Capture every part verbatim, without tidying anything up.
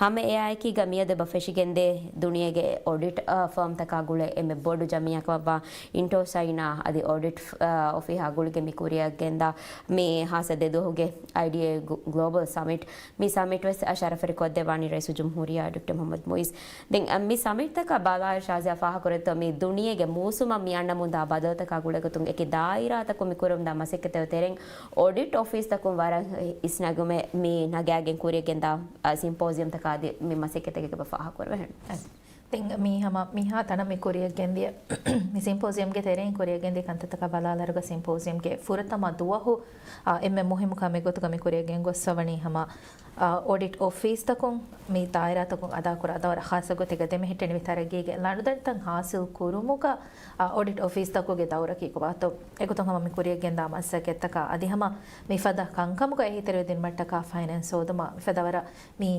ހަމަ އެއާއެކީގަ މިއަދު އެބަ ފެށިގެންދޭ ދުނިޔޭގެ އޮޑިޓް، އާ، ފާމްތަކާ ގުޅޭ އެންމެ ބޮޑު ޖަމިއްޔާކަމަށްވާ އިންޓޯސައިނާ އަދި އޮޑިޓް، އާ، އޮފީހާ ގުޅިގެން މި ކުރިއަށް ގެންދާ މި ހާއްސަ ދެ ދުވަހުގެ އައިޑީއޭ ގްލޯ-، ގްލޯބަލް ސަމިޓް، މި ސަމިޓް ވެސް ޝަރަފުވެރި ކޮށްދެއްވާނީ ރައީސުލްޖުމްހޫރިއްޔާ ޑޮކްޓަރ މުޙައްމަދު މުޢިއްޒު. ދެން، އަ، މި ސަމިޓްތަކަށް ބަލާއިރު ޝާޒިޔާ ފާހަގަކުރެއްވިއްޔާ ދެން މި ދުނިޔޭގެ މޫސުމަށް މި އަންނަމުންދާ ބަދަލުތަކާ ގުޅޭގޮތުން އެކި ދާއިރާތަކުން މި ކުރަމުންދާ މަސައްކަތްތަކުގެ ތެރެއިން އޮޑިޓް އޮފީސްތަކުން ވަރަށް އިސްނަގުމެއް މި ނަގާގެން ކުރިއަށް ގެންދާ، އަ، ސިމްޕޯޒިއަމްތަކާ އަދި މި މަސައްކަތެއްގެ ބަ ފާހަގަކުރެވޭ. ދެން މީ ހަމަ މިހާ ތަނަށް މި ކުރިއަށް ގެންދިޔަ، މި ސިމްޕޯޒިއަމްގެ ތެރެއިން ކުރިއަށް ގެންދިޔަ ކަންތައްތަކަށް ބަލާލާއިރުގަ ސިމްޕޯޒިއަމްގެ ފުރަތަމަ ދުވަހު، އާ، އެންމެ މުހިއްމު ކަމެއް ގޮތުގަ މި ކުރިއަށް ގެންގޮސްފަވަނީ ހަމަ، އާ، އޮޑިޓް އޮފީސްތަކުން މި ދާއިރާތަކުން އަދާކުރާ ދައުރަށް ޚާއްސަ ގޮތެއްގަ ދެމެހެއްޓެނިވި ތަރައްގީގެ ލަނޑުދަނޑިތައް ހާސިލް ކުރުމުގަ، އާ، އޮޑިޓް އޮފީސްތަކުގެ ދައުރަކީ ކޮބާތޯ؟ އެގޮތުން ހަމަ މި ކުރިއަށް ގެންދާ މަސައްކަތްތަކާ އަދި ހަމަ މިފަދަ ކަންކަމުގަ އެހީތެރިވެ ދިނުމަށްޓަކާ ފައިނޭންސް ހޯދުމަށް މިފަދަ ވަރަށް މި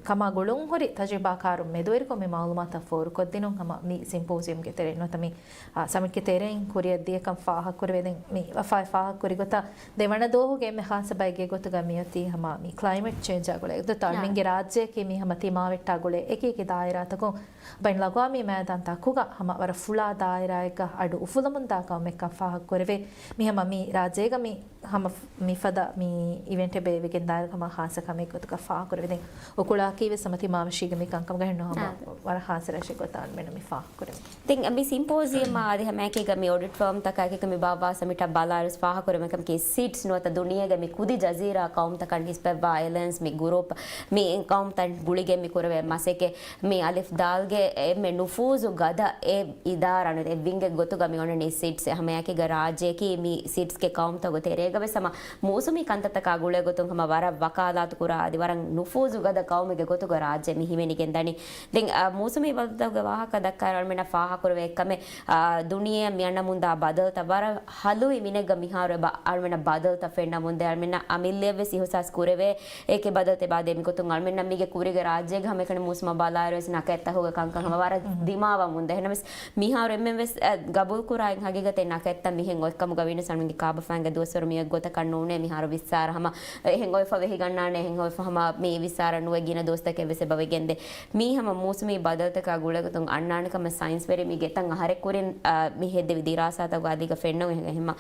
ކަމާ ގުޅުންހުރި ތަޖުރިބާކާރުން މެދުވެރިކޮށް މި މައުލޫމާތަށް ފޯރުކޮށްދިނުން ހަމަ މި ސިމްޕޯޒިއަމްގެ ތެރެއިން ނުވަތަ މި، އާ، ސަމިޓްގެ ތެރެއިން ކުރިއަށްދިޔަކަން ފާހަގަކުރެވޭ. ދެން މި ވަފާއި ފާހަގަކުރި ގޮތަށް ދެވަނަ ދުވަހުގެ އެންމެ ޚާއްޞަ ބައެއްގެ ގޮތުގަ މިއޮތީ ހަމަ މި ކްލައިމެޓް ޗޭންޖާ ގުޅޭ ގޮތަށް އަޅުމެންގެ ރާއްޖެއަކީ މި ހަމަ ތިމާވެއްޓާ ގުޅޭ އެކި އެކި ދާއިރާތަކުން ބައިން އަލްއަގްވާމީ މައިދާންތަކުގަ ހަމަ ވަރަށް ފުޅާ ދާއިރާއެއްގަ އަޑު އުފުލަމުންދާ ގައުމެއްކަން ފާހަގަކުރެވޭ. މި ހަމަ މި ރާއްޖޭގަ މި ހަމަ މިފަދަ މި އިވެންޓެއް ބޭއްވިގެން ދާއިރު ހަމަ ޚާއްޞަ ކަމެއް ގޮތުގަ ފާހަގަކުރެވޭ. ދެން އުކުޅައަކީ ވެސް ހަމަ ތިމާވެށީގެ މި ކަންކަމުގަ ހެންނު ހަމަ އާދެ. ވަރަށް ޚާއްޞަ ރަށެއް ގޮތަށް އަޅުމެންނަށް މި ފާހަގަކުރެވޭ. ދެން މި ސިމްޕޯޒިއަމް އާދެ ހަމައެކީގަ މި އޮޑިޓް ފާމްތަކާ އެކީގަ މި ބާއްވާ ސަމިޓަށް ބަލާއިރު ފާހަގަކުރެވޭ ކަމަކީ ސިޑްސް ނުވަތަ ދުނިޔޭގެ މި ކުދި ޖަޒީރާ ޤައުމުތަކަށް ނިސްބަތްވާ އެލައިންސް މި ގުރޫޕް މި ޤައުމުތައް ގުޅިގެން މި ކުރެވޭ މަސައްކަތް މި އަލިފް ދާލްގެ އެންމެ ނުފޫޒު ގަދަ އެ އިދާރާ ނުވަތަ އެ ވިންގެއް ގޮތުގަ މި އޮންނަނީ ސިޑްސް. ހަމައެކީގަ ރާއްޖެއަކީ މި ސިޑްސްގެ ޤައުމުތަކުގެ ތެރޭގަ ވެސް ހަމަ މޫސުމީ ކަންތައްތަކާ ގުޅޭގޮތުން ހަމަ ވަރަށް ވަކާލާތު ކުރާ އަދި ވަރަށް ނުފޫޒު ގަދަ ޤައުމެއްގެ ގޮތުގަ ރާއްޖެ މި ހިމެނިގެން ދަނީ. ދެން، އާ، މޫސުމީ ބަދަލުތަކުގެ ވާހަކަ ދައްކާއިރު އަޅުމެންނަށް ފާހަގަކުރެވޭ އެއްކަމެއް، އާ، ދުނިޔެއަށް މި އަންނަމުންދާ ބަދަލުތައް ވަރަށް ހަލުވި މިނެއްގަ މިހާރު އެބަ އަޅުމެންނަށް ބަދަލުތައް ފެންނަމުންދޭ. އަޅުމެންނަށް އަމިއްލައަށް ވެސް އިހުސާސް ކުރެވޭ އެކި ބަދަލުތައް އެބަ ދޭ. މިގޮތުން އަޅުމެންނަށް މީގެ ކުރީގެ ރާއްޖޭގެ ހަމައެކަނި މޫސުމަށް ބަލާއިރު ވެސް ނަކައްތަކުގެ ކަންކަން ހަމަ ވަރަށް ދިމާވަމުންދޭ. އެހެނަސް މިހާރު އެންމެން ވެސް، އަ، ގަބޫލުކުރާ އިން ހަގީގަތެއް ނަކައްތައް މިހެން އޮތްކަމުގަ ވިނަސް އަޅުމެންގެ ކާބަފައިންގެ ދުވަސްވަރު މިއޮތް ގޮތަކަށް ނޫނޭ. މިހާރު ވިއްސާރަ ހަމަ އެހެން އޮތްފަ ވެހިގަންނާނެ، އެހެން އޮތްފަ ހަމަ މި ވިއްސާރަ ނުވެ ގިނަ ދުވަސްތަކެއް ވެސް އެބަ ވެގެންދޭ. މީ ހަމަ މޫސުމީ ބަދަލުތަކާ ގުޅޭގޮތުން އަންނާނެ ކަމަށް ސައިންސްވެރިން މި ގެތައް އަހަރެއް ކުރިން، އާ، މި ހެއްދެވި ދިރާސާތަކުގަ އަދިގަ ފެންނަން. އެހެން ހަމަ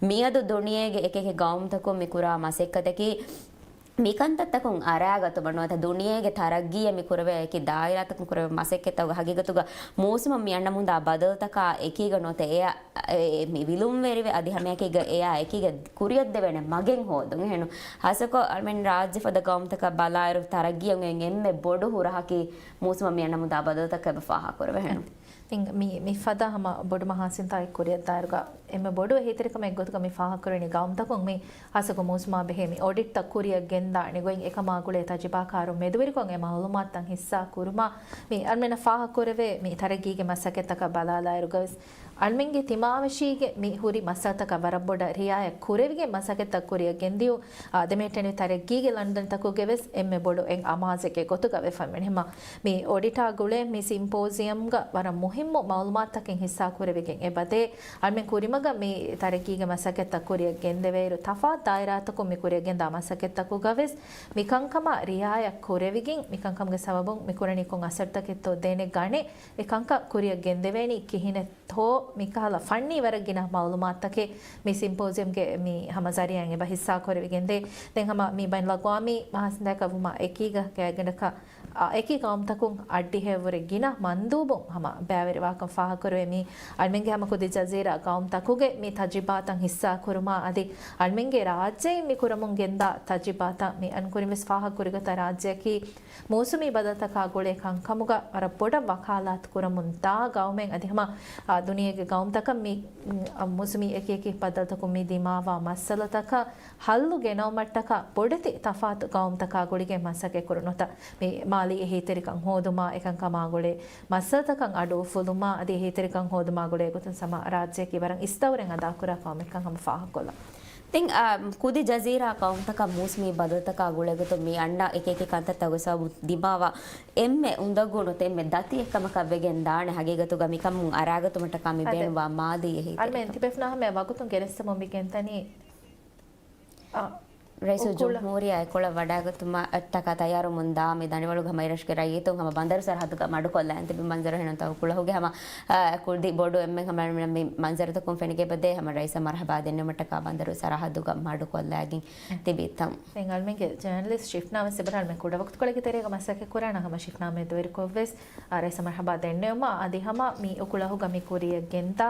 މިއަދު ދުނިޔޭގެ އެކި އެކި ގައުމުތަކުން މި ކުރާ މަސައްކަތަކީ މިކަންތައްތަކުން އަރާގަތުމަށް ނުވަތަ ދުނިޔޭގެ ތަރައްގީއަށް މި ކުރެވޭ އެކި ދާއިރާތަކުން ކުރެވޭ މަސައްކަތްތަކުގެ ހަގީގަތުގަ މޫސުމަށް މި އަންނަމުންދާ ބަދަލުތަކާ އެކީގަ ނުވަތަ އެއަށް އެ، މި ވިލުންވެރިވެ އަދި ހަމައެކީގަ އެއާ އެކީގަ ކުރިއަށްދެވޭނެ މަގެއް ހޯދުން. އެހެން ހާއްސަކޮށް އަޅުމެން ރާއްޖެ ފަދަ ގައުމުތަކަށް ބަލާއިރު ތަރައްގީއަށް އެންމެ ބޮޑު ހުރަހަކީ މޫސުމަށް މި އަންނަމުންދާ ބަދަލުތަކަށް އެބަ ފާހަގަކުރެވޭ. އެހެން މި، މި ފަދަ ހަމަ ބޮޑު މަހާސިންތާއެއް ކުރިއަށްދާއިރުގަ އެންމެ ބޮޑު އެހީތެރިކަމެއް ގޮތުގަ މި ފާހަގަކުރަނީ ގައުމުތަކުން މި ހާއްސަކޮށް މޫސުމާ ބެހޭ މި އޮޑިޓްތައް ކުރިއަށް ގެންދާނެ ގޮތް އެކަމާ ގުޅޭ ތަޖުރިބާކާރުން މެދުވެރިކޮށް އެ މައުލޫމާތުތައް ހިއްސާ ކުރުމާ މި އަޅުމެންނަށް ފާހަގަކުރެވޭ މި ތަރައްގީގެ މަސައްކަތްތަކަށް ބަލާލާއިރުގަވެސް އަޅުމެންގެ ތިމާވެށީގެ މި ހުރި މައްސަލަތަކަށް ވަރަށް ބޮޑަށް ރިއާޔަތް ކުރެވިގެން މަސައްކަތްތައް ކުރިއަށް ގެންދިޔުން، އާ، ދެމެހެއްޓެނިވި ތަރައްގީގެ ލަނޑުދަނޑިތަކުގެ ވެސް އެންމެ ބޮޑު އެއް އަމާޒެއްގެ ގޮތުގަ ވެފަ މިނިހަމަ މި އޮޑިޓާ ގުޅޭ މި ސިމްޕޯޒިއަމްގަ ވަރަށް މުހިއްމު މައުލޫމާތުތަކެއް ހިއްސާ ކުރެވިގެން އެބަދޭ. އަޅުމެން ކުރިމަގަށް މި ތަރައްގީގެ މަސައްކަތްތައް ކުރިއަށް ގެންދެވޭއިރު، ތަފާތު ދާއިރާތަކުން މި ކުރިއަށް ގެންދާ މަސައްކަތްތަކުގަވެސް މި ކަންކަމަށް ރިއާޔަތް ކުރެވިގެން، މި ކަންކަމުގެ ސަބަބުން މި ކުރަނީ ކޮން އަސަރުތަކެއްތޯ ދެނެގަނެ، އެ ކަންކަން ކުރިއަށް ގެންދެވޭނީ ކިހިނެއްތޯ، މިކަހަލަ ފަންނީ ވަރަށް ގިނަ މައުލޫމާތުތަކެއް މި ސިމްޕޯޒިއަމްގެ މި ހަމަ ޒަރީއާއިން އެބަ ހިއްސާ ކުރެވިގެންދޭ. ދެން ހަމަ މި ބައިން އަލްއަގްވާމީ މަހާސިންތާއަކަށް ވުމާ އެކީގަ ގާތްގަނޑަކަށް އާ، އެކި ގައުމުތަކުން އައްޑިހައެއްވުރެ ގިނަ މަންދޫބުން ހަމަ ބައިވެރިވާކަން ފާހަގަކުރެވޭ. މީ އަޅުމެންގެ ހަމަ ކުދި ޖަޒީރާ ގައުމުތަކުގެ މި ތަޖުރިބާތައް ހިއްސާކުރުމާ އަދި އަޅުމެންގެ ރާއްޖެއިން މި ކުރަމުން ގެންދާ ތަޖުރިބާތައް މި އަން ކުރިން ވެސް ފާހަގަކުރި ގޮތަށް ރާއްޖެއަކީ މޫސުމީ ބަދަލުތަކާ ގުޅޭ ކަންކަމުގަ ވަރަށް ބޮޑަށް ވަކާލާތު ކުރަމުން ދާ ގައުމެއް އަދި ހަމަ، އާ، ދުނިޔޭގެ ގައުމުތަކަށް މި، މު-، މޫސުމީ އެކި އެކި ބަދަލުތަކުން މި ދިމާވާ މައްސަލަތަކަށް ހައްލު ގެނައުމަށްޓަކާ ބޮޑެތި ތަފާތު ގައުމުތަކާ ގުޅިގެން މަސައްކަތް ކުރުން ނުވަތަ މި މާލީ އެހީތެރިކަން ހޯދުމާ އެކަންކަމާ ގުޅޭ މައްސަލަތަކަށް އަޑު އުފުލުމާ އަދި އެހީތެރިކަން ހޯދުމާ ގުޅޭ ގޮތުން ހަމަ ރާއްޖެއަކީ ވަރަށް އިސްދައުރެއް އަދާކުރާ ގައުމެއްކަން ހަމަ ފާހަގަކޮށްލަން. ދެން، އާ، ކުދި ޖަޒީރާ ގައުމުތަކަށް މޫސުމީ ބަދަލުތަކާ ގުޅޭގޮތުން މި އަންނަ އެކި އެކި ކަންތައްތަކުގެ ސަބަބުން ދިމާވާ އެންމެ އުނދަގޫ ނުވަތަ އެންމެ ދަތި އެއްކަމަކަށް ވެގެން ދާނެ ހަގީގަތުގަ މިކަމުން އަރާގަތުމަށްޓަކާ މި އަދެ. ބޭނުންވާ މާލީ އެހީތެރިކަން. އަޅުމެން ތިބޭފުޅުންނާ ހަމަ ވަގުތުން ގެނެސްދެމުން މި ގެންދަނީ. އާ، ރައީސުލްޖުމްހޫރިއްޔާ އެކޮޅަށް ވަޑައިގަތުމަށްޓަކާ ތައްޔާރުވަމުންދާ މި ދަނޑިވަޅުގަ ހަމަ އިރަށުގެ ރައްޔިތުން ހަމަ ބަނދަރު ސަރަހައްދުގަ މަޑުކޮށްލައި ތިބި މަންޒަރު ހެނުންތަ އުކުޅަހުގެ ހަމަ، އާ، ކުދި ބޮޑު އެންމެން ހަމަ މި މަންޒަރުތަކުން ފެނިގެ ބަދޭ ހަމަ ރައީސަށް މަރުހަބާ ދެންނެވުމަށްޓަކާ ބަނދަރު ސަރަހައްދުގަ މަޑުކޮށްލައިގެން ތިބިތަން. ދެން އަޅުމެންގެ ޖަރނަލިސްޓް ޝިފްނާ ވެސް އެބަރާ އަޅުމެން ކުޑަ ވަގުތުކޮޅެއްގެ ތެރޭގަ މަސައްކަތް ކުރާނަ ހަމަ ޝިފްނާ މެދުވެރިކޮށްވެސް، އާ، ރައީސަށް މަރުހަބާ ދެންނެވުމަށް އަދި ހަމަ މި އުކުޅަހުގަ މި ކުރިޔަށް ގެންދާ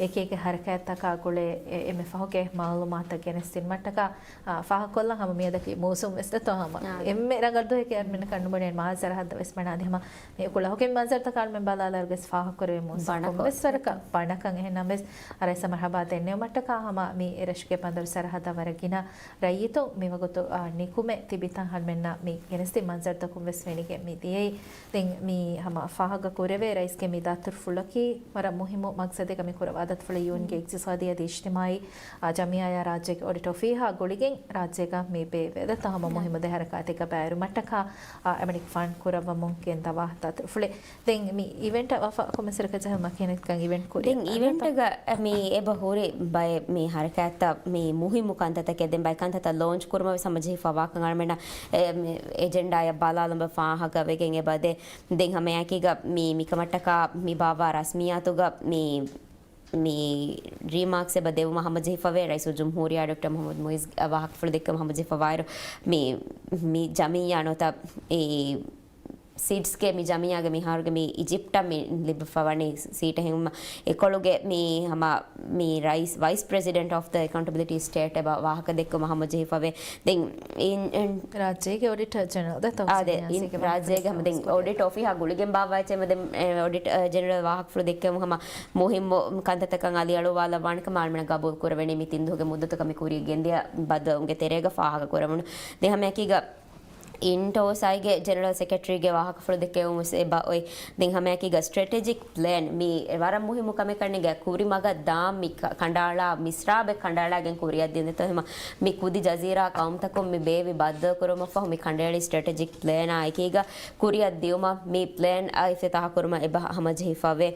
އެކި އެކި ހަރަކާތްތަކާ ގުޅޭ އެ-، އެންމެ ފަހުގެ މައުލޫމާތުތައް ގެނެސްދިނުމަށްޓަކާ، އާ، ފާހަގަކޮށްލަން ހަމަ މިއަދަކީ މޫސުން ވެސް ދެތޯ ހަމަ. އާ. އެންމެ ރަނގަޅު ދުވަހެކޭ އަޅުމެންނަކަށް ނުބުނޭ މާ ސަރަހައްދަށް ވެސް ބަނާ އަދި ހަމަ މި އުކުޅަހުގެ މި މަންޒަރުތަކާ އަޅުމެން ބަލާލާއިރުގަސް ފާހަގަކުރެވޭ މޫސުން ބަނަކޮށް. ކޮންމެސް ވަރަކަށް ބަނަކަށް އެހެންނަމަވެސް ރައީސަށް މަރުހަބާ ދެންނެވުމަށްޓަކާ ހަމަ މި އިރަށުގެ ބަނދަރު ސަރަހައްދަށް ވަރަށް ގިނަ ރައްޔިތުން މިވަގުތު، އާ، ނިކުމެ ތިބިތަން އަޅުމެންނަށް މި ގެނެސްދިން މަންޒަރުތަކުން ވެސް ފެނިގެން މި ދިޔައީ. ދެން މި ހަމަ ފާހަގަ ކުރެވޭ ރައީސްގެ މި ދަތުރުފުޅަކީ ވަރަށް މުހިއްމު މަގްސަދެއްގަ މި ކުރަވާ ދަތުރުފުޅެއް ޔޫއެންގެ އިގްތިސާދީ އަދި އިޖްތިމާއީ، އާ، ޖަމިއްޔާއާ ރާއްޖޭގެ އޮޑިޓް އޮފީހާ ގުޅިގެން ރާއްޖޭގަ މި ބޭއްވޭ ދަތުރުފުޅު ހަމަ މުހިއްމު ދެ ހަރަކާތެއްގަ ބައިވެރިވުމަށްޓަކާ، އާ، އެމަނިކު ފަންޑް ކުރައްވަމުން ގެންދަވާ ދަތުރުފުޅެއް. ދެން މި އިވެންޓަށް ވާފަ ކޮމެސަރަކަށް ޖަހަން މަކޭނެއްކަން އިވެންޓް ކުރި ދެން އިވެންޓްގަ މި އެބަ ހުރި ބައެއް މި ހަރަކާތްތައް މި މުހިއްމު ކަންތައްތަކެއް ދެން ބައެއް ކަންތައްތައް ލޯންޗް ކުރުމަށް ވެސް ހަމަޖެހިފަ ވާކަން އަޅުމެންނަށް އެ، މި އެޖެންޑާއަށް ބަލާލުމަށް ފާހަގަވެގެން އެބަދޭ. ދެން ހަމައެކީގަ މި މިކަމަށްޓަކާ މި ބާއްވާ ރަސްމިއްޔާތުގަ މި، މި ރީމާކްސް އެބަ ދެވުމަށް ހަމަޖެހިފަވޭ. ރައީސުލްޖުމްހޫރިއްޔާ ޑޮކްޓަރ މުހައްމަދު މުއިއްޒު ވާހަކަފުޅު ދެއްކެވުމަށް ހަމަޖެހިފަވާއިރު މި، މި ޖަމިއްޔާ ނުވަތަ އެ ސީޑްސްގެ މި ޖަމިއްޔާގެ މިހާރުގެ މި އިޖިޕްޓަށް މި ލިބިފަ ވަނީ ސީޓެއް ހިނގުމަށް އެކޮޅުގެ މި ހަމަ މި ރައީސް، ވައިސް ޕްރެޒިޑެންޓް އޮފް ދަ އެކައުންޓަބިލިޓީ ސްޓޭޓް އެބަ ވާހަކަ ދެއްކުމަށް ހަމަޖެހިފަވޭ. ދެން އިން، އިން ރާއްޖޭގެ އޮޑިޓަރ ޖެނެރަލް ދަތޯ އާދެ، ސިންޔާ އިން ސީގެ ރާއްޖޭގެ ހަމަ ދެން އޮޑިޓް އޮފީހާ ގުޅިގެން ބާއްވާ އެއްޗެއް ދެން، އެ، އޮޑިޓް، އެ، ޖެނެރަލް ވާހަކަފުޅު ދެއްކެވުމުން ހަމަ މުހިއްމު ކަންތައްތަކަށް އަލިއަޅުވާލައްވާނެ ކަމަށް އަޅުމެންނަށް ގަބޫލު ކުރެވެނީ މި ތިން ދުވަހުގެ މުއްދަތުގަ މި ކުރިޔަށް ގެންދިޔަ ބައްދަލުވުމުގެ ތެރޭގަ ފާހަގަ ކުރެވުނު. ދެން ހަމައެކީގަ އިންޓޯސާއިގެ ޖެނެރަލް ސެކްރެޓަރީގެ ވާހަކަފުޅު ދެއްކެވުން ވެސް އެބަ އޮތް. ދެން ހަމައެކީގަ ސްޓްރެޓެޖިކް ޕްލޭން މީ ވަރަށް މުހިއްމު ކަމެއް ކަންނޭނގެ ކުރިމަގަށް ދާން މި ކަ-، ކަނޑައަޅާ މިސްރާބެއް ކަނޑައަޅާގެން ކުރިއަށް ދިން ދެތޯ ހަމަ މި ކުދި ޖަޒީރާ ޤައުމުތަކުން މި ބޭއްވި ބައްދަލުކުރުމަށްފަހު މި ކަނޑައެޅި ސްޓްރެޓެޖިކް ޕްލޭނާ އެކީގަ ކުރިއަށް ދިއުމަށް މި ޕްލޭން އިފްތިތާޙު ކުރުމަށް އެބަ ހަމަޖެހިފަވޭ.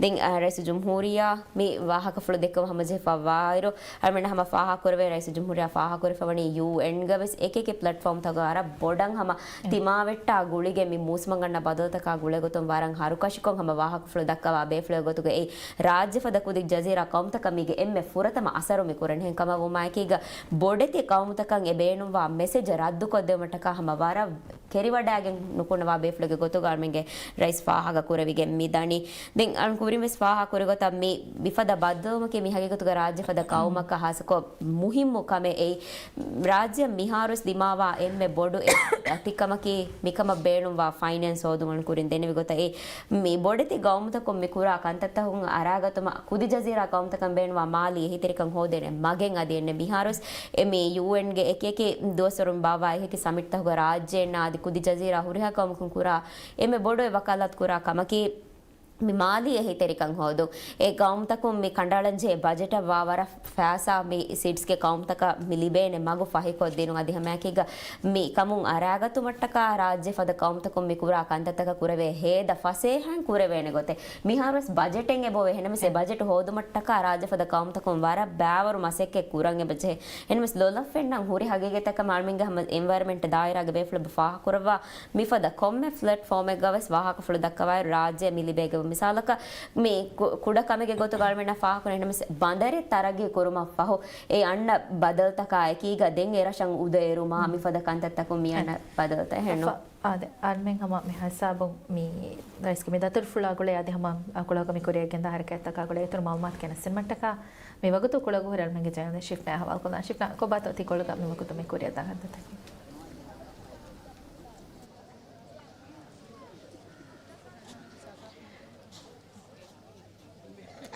ދެން، އަ، ރައީސުލްޖުމްހޫރިއްޔާ މި ވާހަކަފުޅު ދެއްކެވުމަށް ހަމަޖެހިފަވާއިރު، އަޅުމެން ހަމަ ފާހަގަކުރެވޭ، ރައީސުލްޖުމްހޫރިއްޔާ ފާހަގަކުރެފަވަނީ ޔޫއެންގަ ވެސް އެކިއެކި ޕްލެޓްފޯމްތަކުގަ ވަރަށް ބޮޑަށް ހަމަ ތިމާވެއްޓާ ގުޅިގެން މި މޫސުމަށް ގަންނަ ބަދަލުތަކާ ގުޅޭގޮތުން ވަރަށް ހަރުކަށިކޮށް ހަމަ ވާހަކަފުޅު ދައްކަވާ ބޭފުޅެއް ގޮތުގައި ރާއްޖެފަދަ ކުދި ޖަޒީރާ ޤައުމުތަކަށް މީގެ އެންމެ ފުރަތަމަ އަސަރު މި ކުރަން. އެހެން ކަމަށް ވުމާއެކީގަ ބޮޑެތި ޤައުމުތަކަށް އެ ބޭނުންވާ މެސެޖަށް ރައްދުކޮށްދެވުމަށްޓަކާ ހަމަ ވަރަށް ކެރިވަޑައިގެން ނުކުންނަވާ ބޭފުޅެއްގެ ގޮތުގަ އަޅުމެންގެ ރައީސް ފާހަގަ ކުރެވިގެން މި ދަނީ. ދެން އަޅުން ކުރިން ވެސް ފާހަގަ ކުރި ގޮތަށް މި މިފަދަ ބައްދަލުވުމަކީ މި ހަގީގަތުގަ ރާއްޖެފަދަ ޤައުމަކަށް ހާއްސަކޮށް މުހިއްމު ކަމެއް އެއީ. ރާއްޖެ މިހާރުވެސް ދިމާވާ އެންމެ ބޮޑު އެއް އަތިކަމަކީ މިކަމަށް ބޭނުންވާ ފައިނޭންސް ހޯދުމަށް ކުރިން ދެނެވި ގޮތަށް އެ މި ބޮޑެތި ގައުމުތަކުން މި ކުރާ ކަންތައްތަކުން އަރާގަތުމަށް ކުދި ޖަޒީރާ ގައުމުތަކަށް ބޭނުންވާ މާލީ އެހީތެރިކަން ހޯދޭނެ މަގެއް އަދި އެންމެ މިހާރުވެސް އެ މި ޔޫއެންގެ އެކި އެކި ދުވަސްވަރުން ބާއްވާ އެކި ސަމިޓްތަކުގަ ރާއްޖޭންނާ އަދި ކުދި ޖަޒީރާ ހުރިހާ ގައުމަކުން ކުރާ އެންމެ ބޮޑު އެއް ވަކާލާތު ކުރާ ކަމަކީ މި މާލީ އެހީތެރިކަން ހޯދުން. އެ ގައުމުތަކުން މި ކަނޑައަޅަންޖެހޭ ބަޖެޓަށް ވާ ވަރަށް ފައިސާ މި ސީޑްސްގެ ގައުމުތަކަށް މި ލިބޭނެ މަގު ފަހިކޮށްދިނުން އަދި ހަމައެކީގަ މި ކަމުން އަރާގަތުމަށްޓަކާ ރާއްޖެ ފަދަ ގައުމުތަކުން މި ކުރާ ކަންތައްތަކަށް ކުރެވޭ ހޭދަ ފަސޭހައިން ކުރެވޭނެ ގޮތެއް. މިހާރުވެސް ބަޖެޓެއް އެބައޮވޭ. އެހެންނަމަވެސް އެ ބަޖެޓު ހޯދުމަށްޓަކާ ރާއްޖެ ފަދަ ގައުމުތަކުން ވަރަށް ބައިވަރު މަސައްކަތް ކުރަން އެބަޖެހޭ. އެހެންނަމަވެސް ލޮލަށް ފެންނަން ހުރި ހަގީގަތަކަށް އަޅުމެންގެ ހަމަ އެންވަޔަރަމެންޓް ދާއިރާގެ ބޭފުޅުން ފާހަގަކުރައްވާ މިފަދަ ކޮންމެ ޕްލެޓްފޯމެއްގަވެސް ވާހަކަފުޅު ދައްކަވާއިރު ރާއްޖެ މި ލިބޭ ގެ މިސާލަކަށް މި ކު-، ކުޑަ ކަމެއްގެ ގޮތުގަ އަޅުމެންނަށް ފާހަގަކުރެވޭ. އެހެންނަމަވެސް ބަނދަރެއް ތަރައްގީ ކުރުމަށް ފަހު އެ އަންނަ ބަދަލުތަކާ އެކީގަ ދެން އެރަށަށް އުދައެރުމާ މިފަދަ ކަންތައްތަކުން މި އަންނަ ބަދަލުތައް އެހެންނު. އާދެ، އަޅުމެން ހަމަ މި ހިސާބުން މި ރައީސްގެ މި ދަތުރުފުޅާ ގުޅޭ އަދި ހަމަ އަޅުގަނޑު މި ކުރިއަށް ގެންދާ ހަރަކާތްތަކާ ގުޅޭ އިތުރު މައުލޫމާތު ގެނެސްދިނުމަށްޓަކާ މި ވަގުތު ކުޅަގު ހުރި އަޅުމެންގެ ޖަރނަލިސްޓް ޝިފްނާ އަހުވާލުކޮށްލާން. ޝިފްނާ، ކޮބާތޯ ތި ކޮޅުގަ މި ވަގުތު މި ކުރިއަށް ދާ ހައްދަތަކީ؟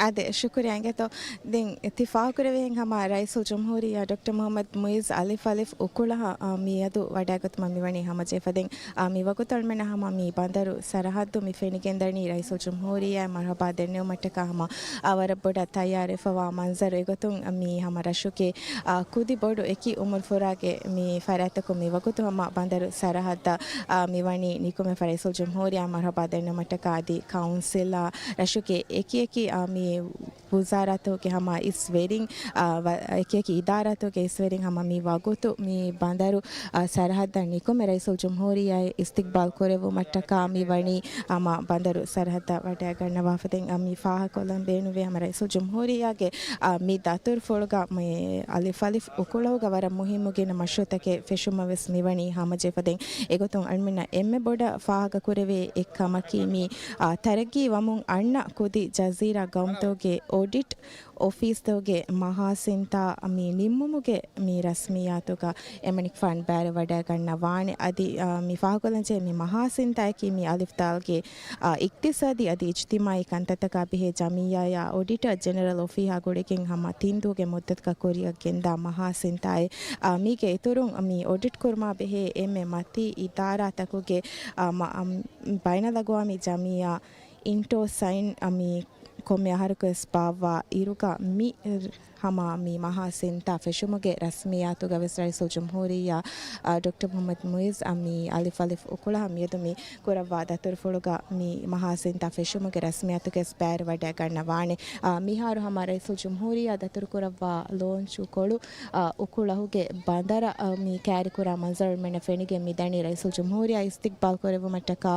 އާދެ، ޝުކުރިއްޔާ އިނގޭތޯ. ދެން ތި ފާހަގަކުރެވިހެން ހަމަ ރައީސުލްޖުމްހޫރިއްޔާ ޑޮކްޓަރ މުހައްމަދު މުއިއްޒު އަލިފް އަލިފް އުކުޅަހަށް، އާ، މިއަދު ވަޑައިގަތުމަށް މިވަނީ ހަމަޖެހިފަ. ދެން، އާ، މި ވަގުތު އަޅުމެންނަށް ހަމަ މި ބަނދަރު ސަރަހައްދު މި ފެނިގެންދަނީ ރައީސުލްޖުމްހޫރިއްޔާ މަރުހަބާ ދެންނެވުމަށްޓަކާ ހަމަ، އާ، ވަރަށް ބޮޑަށް ތައްޔާރުވެފަވާ މަންޒަރު. އެގޮތުން މި ހަމަ ރަށުގެ، އާ، ކުދި ބޮޑު އެކި އުމުރު ފުރާގެ މި ފަރާތްތަކުން މި ވަގުތު ހަމަ ބަނދަރު ސަރަހައްދަށް، އާ، މި ވަނީ ނިކުމެ ރައީސުލްޖުމްހޫރިއްޔާ މަރުހަބާ ދެންނެވުމަށްޓަކާ އަދި ކައުންސިލާ ރަށުގެ އެކި އެކި، އާ، މި ވުޒާރާތަކުގެ ހަމަ އިސް ވެރިން، އާ، ވަ-، އެކިއެކި އިދާރާތަކުގެ އިސް ވެރިން ހަމަ މި ވަގުތު މި ބަނދަރު، އާ، ސަރަހައްދަށް ނިކުމެ ރައީސުލްޖުމްހޫރިއްޔާ އިސްތިޤްބާލް ކުރެއްވުމަށްޓަކާ މި ވަނީ ހަމަ ބަނދަރު ސަރަހައްދަށް ވަޑައިގަންނަވާފަ. ދެން، އާ، މި ފާހަގަކޮށްލަން ބޭނުންވޭ ހަމަ ރައީސުލްޖުމްހޫރިއްޔާގެ، އާ، މި ދަތުރުފުޅުގަ މި އަލިފް އަލިފް އުކުޅަހުގަ ވަރަށް މުހިއްމު ގިނަ މަޝްރޫޢުތަކެއް ފެށުމަށް ވެސް މިވަނީ ހަމަޖެހިފަ. ދެން އެގޮތުން އަޅުމެންނަށް އެންމެ ބޮޑަށް ފާހަގަކުރެވޭ އެއްކަމަކީ މި، އާ، ތަރައްގީ ވަމުން އަންނަ ކުދި ޖަޒީރާ ގައުމުތަކުގެ އޮޑިޓް އޮފީސްތަކުގެ މަހާސިންތާ މި ނިންމުމުގެ މި ރަސްމިއްޔާތުގަ އެމަނިކުފާނު ބައިވެރިވަޑައިގަންނަވާނެ. އަދި، އާ، މި ފާހަގަކޮށްލަންޖެހޭ މި މަހާސިންތާއަކީ މި އަލިފް ދާލްގެ، އާ، އިޤްތިޞާދީ އަދި އިޖްތިމާޢީ ކަންތައްތަކާ ބެހޭ ޖަމިއްޔާއާ އޮޑިޓަރ ޖެނެރަލް އޮފީހާ ގުޅިގެން ހަމަ ތިން ދުވަހުގެ މުއްދަތަކަށް ކުރިއަށް ގެންދާ މަހާސިންތާއެއް. އާ، މީގެ އިތުރުން މި އޮޑިޓް ކުރުމާ ބެހޭ އެންމެ މަތީ އިދާރާތަކުގެ، އާ، މަ-، އަމް، ބައިނަލްއަގްވާމީ ޖަމިއްޔާ އިންޓޯސައިން، އާ، މި ކޮންމެ އަހަރަކުވެސް ބާއްވާ އިރުގަ މި ހަމަ މި މަހާ ސިންތާ ފެށުމުގެ ރަސްމިއްޔާތުގަ ވެސް ރައީސުލްޖުމްހޫރިއްޔާ، އާ، ޑޮކްޓަރ މުޙައްމަދު މުޢިއްޒު އަށް މި އަލިފް އަލިފް އުކުޅަހަށް މިއަދު މި ކުރައްވާ ދަތުރުފުޅުގަ މި މަހާ ސިންތާ ފެށުމުގެ ރަސްމިއްޔާތުގަ ވެސް ބައިވެރިވަޑައިގަންނަވާނެ. އާ، މިހާރު ހަމަ ރައީސުލްޖުމްހޫރިއްޔާ ދަތުރުކުރައްވާ ލޯންޗުކޮޅު، އާ، އުކުޅަހުގެ ބަނދަރަށް، އާ، މި ކައިރިކުރާ މަންޒަރު އަޅުމެންނަށް ފެނިގެން މިދަނީ. ރައީސުލްޖުމްހޫރިއްޔާ އިސްތިޤްބާލް ކުރެއްވުމަށްޓަކާ،